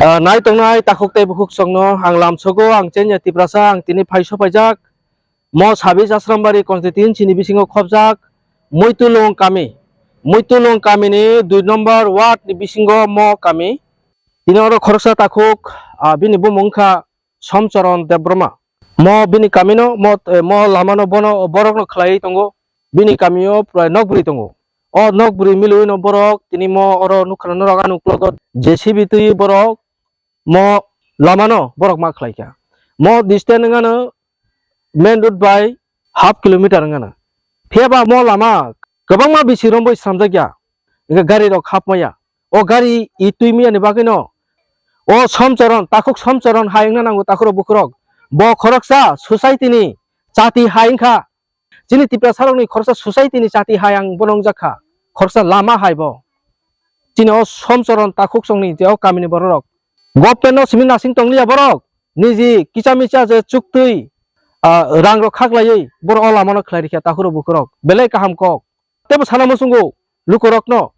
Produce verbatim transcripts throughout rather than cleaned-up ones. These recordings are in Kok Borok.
Ah, nai tongnai takhuk tei bukhuk chwngno ang lamsogo, ang Chenya Tiprasa, ang tini phaiso paijak. Mo Sabis Asrambari constituency ni bisingo khobjak Muitulung kami. Muitulung kami ni dui number ward ni bisingo mo kami. Tini oro khoroksa takhuk, ah, bini bumung wngkha Somchoron Debbarma. Mo bini kamino, mo, eh, mo lamano bono, borokno khlaiwi tongo. Bini kamio prai nokbrwi tongo. O nokbrwi milwino borok tini mo oro nukha norok ani uklogo J C B twi borok mo lamano borok ma khlaikha. Mo distance wngano main road bai half kilometer wngano. Phiyaba mo lama kwbangma bisi romwi slamjakya. Hingke gari rok hapmaya. O gari i twi miyani bagwino o Somchoron, takhuk Somchoron hai wngna nango takhurok bukhurok. Bo khoroksa society ni chati hai wngkha. Chini Tiprasarokni khoroksa society ni chati hai ang bono wngjakha. Khoroksa lama hai bo. Chini o Somchoron takhuk songni je o kamini bororok. Government no simi nasing tongliya borok. Niji kicha micha je chuktwi, ah, rang rok khaklaiwi borok o lamano khlai rikha takhurok bukhurok. Belai kaham kok. Tebo sana muchungo lukurokno.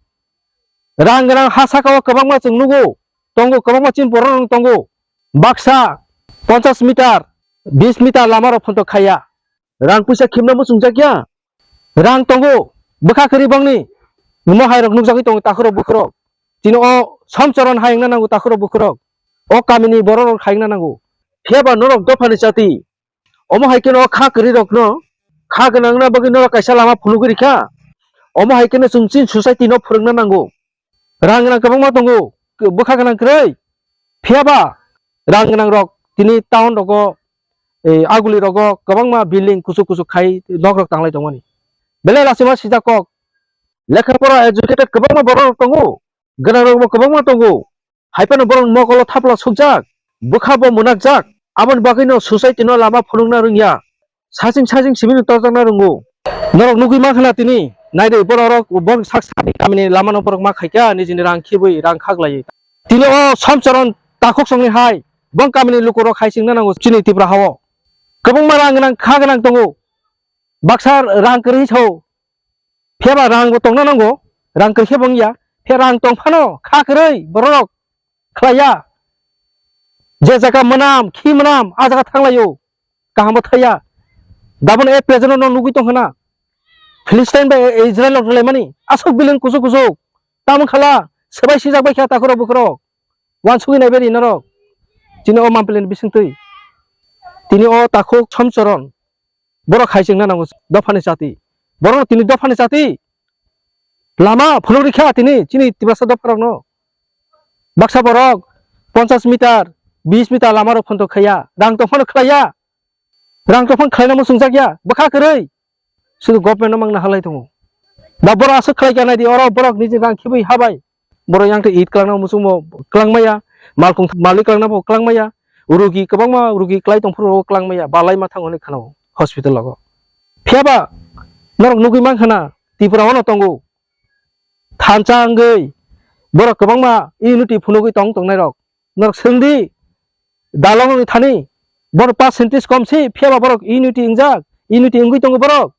Rang rang ha saka o kwbangma chwng nugo. Tongo kwbangma chini borok rok tongo. Baksa ponchash meter, bish meter lama rok phuntok khaiya. Rang puisa khimna muchungjak ya. Rang tongo, bwkha kwrwi bongni. Omo hai rok nukjagwi tongo takhurok bukhurok. Chini o Somchoron hai wngna nango takhurok bukhurok. O kamini borok rok hai wngna nango. Phiyaba norok dophani chati. Omo hai kheno kha kwrwi rokno kha gwnangna bagwi norok kaisa lama phunugwi rikha. Omo hai kheno chwng chini society no phwrwngna nango. Rang gwnang kwbangma tongo, bwkha gwnang kwrwi. Phiyaba rang gwnang rok tini town rogo, eh, aguli rogo kwbangma building kuchuk kuchuk khai nok rok tanglai tongmani. Belai lachima sijak kok. Lekha pora educated kwbangma borok rok tongo, gwnang rokbo kwbangma tongo. Hai phano borok mokolo thapla sukjak, bwkha bo mwnakjak. Aboni bagwino society no lama phunukna rwngya. Saching saching simi no torjakna rwngo. Norok nugwi mankha na tini, naidi borok, borok sak sani kamini lama no borok ma khaikha, nijini rang khibwi, rang khaklaiwi. Tini o Somchoron takhuk songni hai, bong kamini lukurok hai chingna nango chini Tripura hao. Kwbangma rang gwnang, kha gwnang tongo. Baksa rang kwrwi sao. Phiyaba rang bo tongna nango, rang kwrwi khe bo wngya. Phiya rang tong phano kha kwrwi borok khlaiya. Je jaga mwnam, khi mwnam, a jaga thanglaio. Kaham bo thaiya. Dabon e present no nugwi tongkha na. Philistine bai Israel rok rwlaimani. Aswk building kuchuk kuchuk. Tamo khala, swbai sijak bai kha takhurok bukhurok. Wansugwi nai beri norok. Tini o Mampli ni bisingtwi. Tini o takhuk Somchoron. Borok hai chengna nango dophani chati. Borokno tini dophani chati. Lama phunuk rikha tini chini Tiprasa dopharokno. Baksa borok ponchash meter, bish meter lama rok phontok khaiya. Rang tongphano khlaiya. Rang tongphano khlaina muchungjak ya. Bwkha kwrwi. Sudu government no mangna halai tongo. Da borok aswk khlai kha naidi oro borok niji rang khibwi habai. Borok yang khe it kwlangna muchungmo kwlangmaya, malkhung malik kwlangna bo kwlangmaya, rugi kwbangma rugi kwlai tongphuru rogo kwlangmaya, balai ma thango hinwi khanao hospital logo. Phiyaba norok nugwi mankha na Tripura o no tongo. Thansa wngwi borok kwbangma unity phunugwi tong tongnai rok. Norok swngdi, dalong ni thani, borok percentage kom si, phiyaba borok unity wngjak, unity wngwi tongo borok.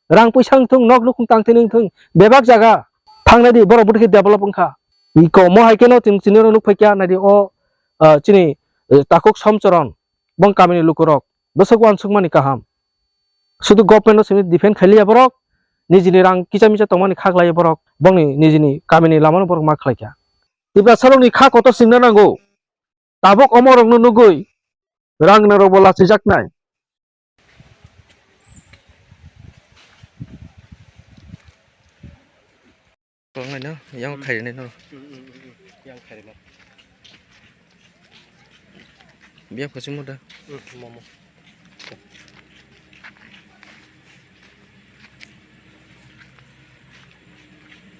Rang puisa wngthung, nok nukhung tangthini wngthung, bebak jaga thangnai di, borok bwtwi khe develop wngkha. Iko mo hai kheno chwng chini oro nukphai kha, naidi o, ah, chini, eh, takhuk Somchoron, bong kamini lukurok, bwswk uansukmani kaham. Sudu government no simi defend khailiya borok, nijini rang kicha micha tongmani khaklaiya borok, bongni nijini kamini lamano borok ma khlaikha. Tiprasarokni kha kotor singna nango. Tabuk omorokno nugwi rang gwnangrokbo lachijaknai. Kwbangnaino yang khairinaino. Yang khairima. Biyang kwchwngmo da. Momo.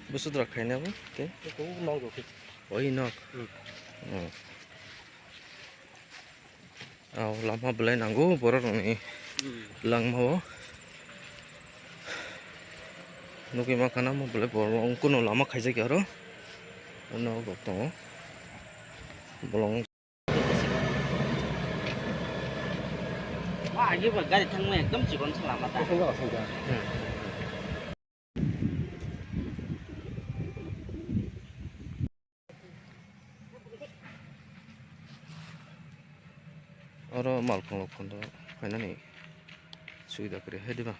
Bwswk dwrak khaina bo tei? Eko nok rok. Oi nok. Hmm. Oh. Aw lama belai nango borok rokni langma o. Nugwi mankha na mo belai borok rok kuno lama khaijak ya oro. Nok rok tongo. Bolong. Agi ba gari thangma ekdom chikon sa lama ta. Osong ga, osong ga. Hmm. Oro malkhung rok kondo phainani subida kwrwi hai diba.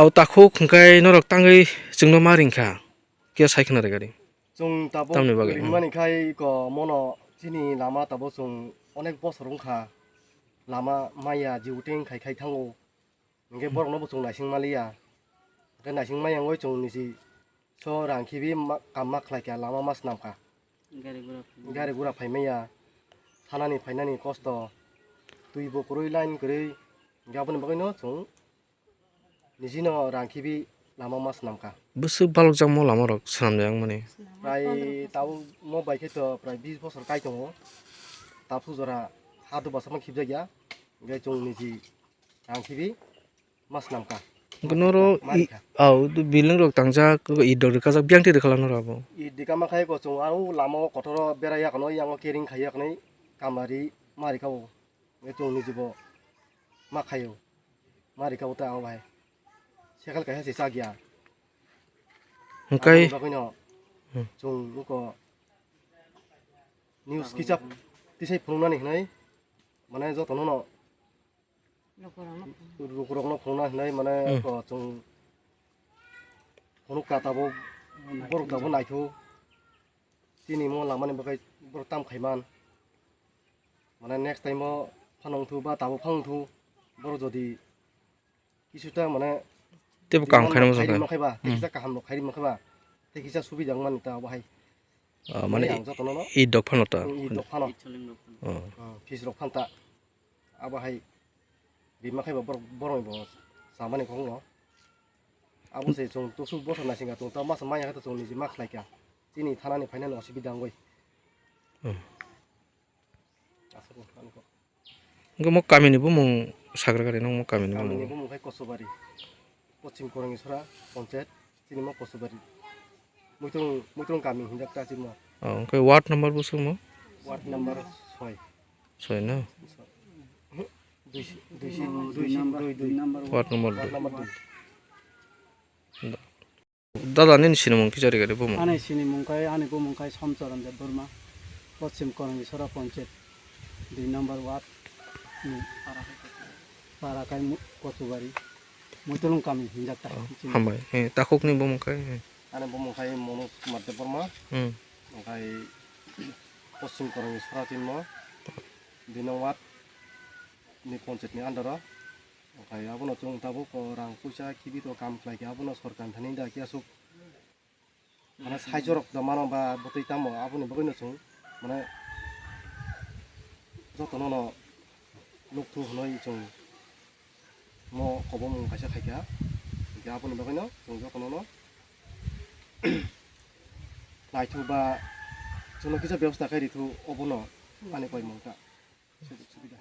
Au takhuk hwnkhe norok tangwi chwngno ma ringkha, khe sai khna rwgadi. Chwng tabuk tamni bagwi, hmm, ringmani khai ko mono chini lama tabuk chwng onek bosor wngkha, lama maya jiuting khai khai thango. Hingke borokno bo chwng naising maliya. Hingke naising maya wngwi chwng niji so rang khibi ma-, kam ma khlai kha, lama ma swnam kha. Gari gura phai maya. Gari gura phai maya, thanani phainani kosto, twi bo kwrwi line kwrwi, hingke aboni bagwino chwng nijino rang khibi lama ma swnam kha. Bwswk balok jakmo lama rok swnam jak mani. Prai tabuk mo bai khe to prai bis bosor kai tongo. Tabuk jora ha do bwsakma khibjak ya. Hingke chwng niji Ang khibi ma swnam kha. Hwnkhe noro ma i-, rikha. Au, building rok tangjak, id rok rwkajak, biyang twi rwkha la noro abo. Id rwkha ma khai ko chwng aro lama o kotor o berai ya kano, yang o kering khai ya kano, kamari ma rikha o. Nge chwng niji bo ma khai o. Ma rikha o ta ang bai. Sekal kaisa se chak ya. Hwnkhe aboni bagwi no hmm, chwng nuko news kichap tisai phunuknani hinwi mane jotono no Lukurokno phunukna hinwi mane hmm, ko chwng phunuk ka tabuk borok tabuk naithu. Chini mo lamani bagwi borok tam khaiman. Mane next time o phano wngthu ba tabuk phano wngthu borok jodi kisuta mane tebo kaham khaina muchung khairi kha. Makhaiba, hmm, kisa kaham rok khairi makhaiba. Tei kisa subida wngmani ta bahai. Ah, mane mane ang jotono no i dok phano ta. I dok phano. Oh. Hmm, fees rok phanta. Abo hai rima khai ba borok, borok ni bo samani kok no. Abo se chwng tusuk bosor naising ka chwng ta masa maya khe chwng niji ma khlai kha. Chini thana ni phainani osubida wngwi. Hmm. Aswk no ani kok. Hwnkhe mo kami ni bumung sagra gari nang mo kami ni bumung. Kami ni bumung khai Kosubari. Poschim Korangisora Panchayat, chini mo Kosubari. Muitrung, Muitrung kami hinjak ta chini mo. Oh, hwnkhe ward number bo swng mo? Ward number soi. Soi na? Dui, dui, dui, dui, dui. Ward number dui. Ward number dui. Da-, dada nini sinimung kisa rigari bumung? Ani sinimung khai, ani bumung khai Somchoron Debbarma, Poschim Korangisora Panchayat, dui number ward ni para khai Mu-, Kochubari, Muitulung kami hinjak ta. Oh, chini. Hambai. Eh, takhuk ni bumung khai, eh. Ani bumung khai Manoj Kumar Debbarma. Hmm. Omohai Poschim Korangisora chini mo, dui number ward ni panchayat ni under o. Omohai abono chwng tabuk o rang puisa khibi to kam khlai khe abono sorkar ni thani da khe aswk. Mane saichorok da mano ba bwtwi tamo aboni bagwino chwng mane jotono no nukthu hwnwi chwng mo kobomung kaisa khaikha. Hwnkhe aboni bagwino chwng jotono no naithu ba chwngno kisa bebosta khai rithu obono ani koimung ta. Sujog subida.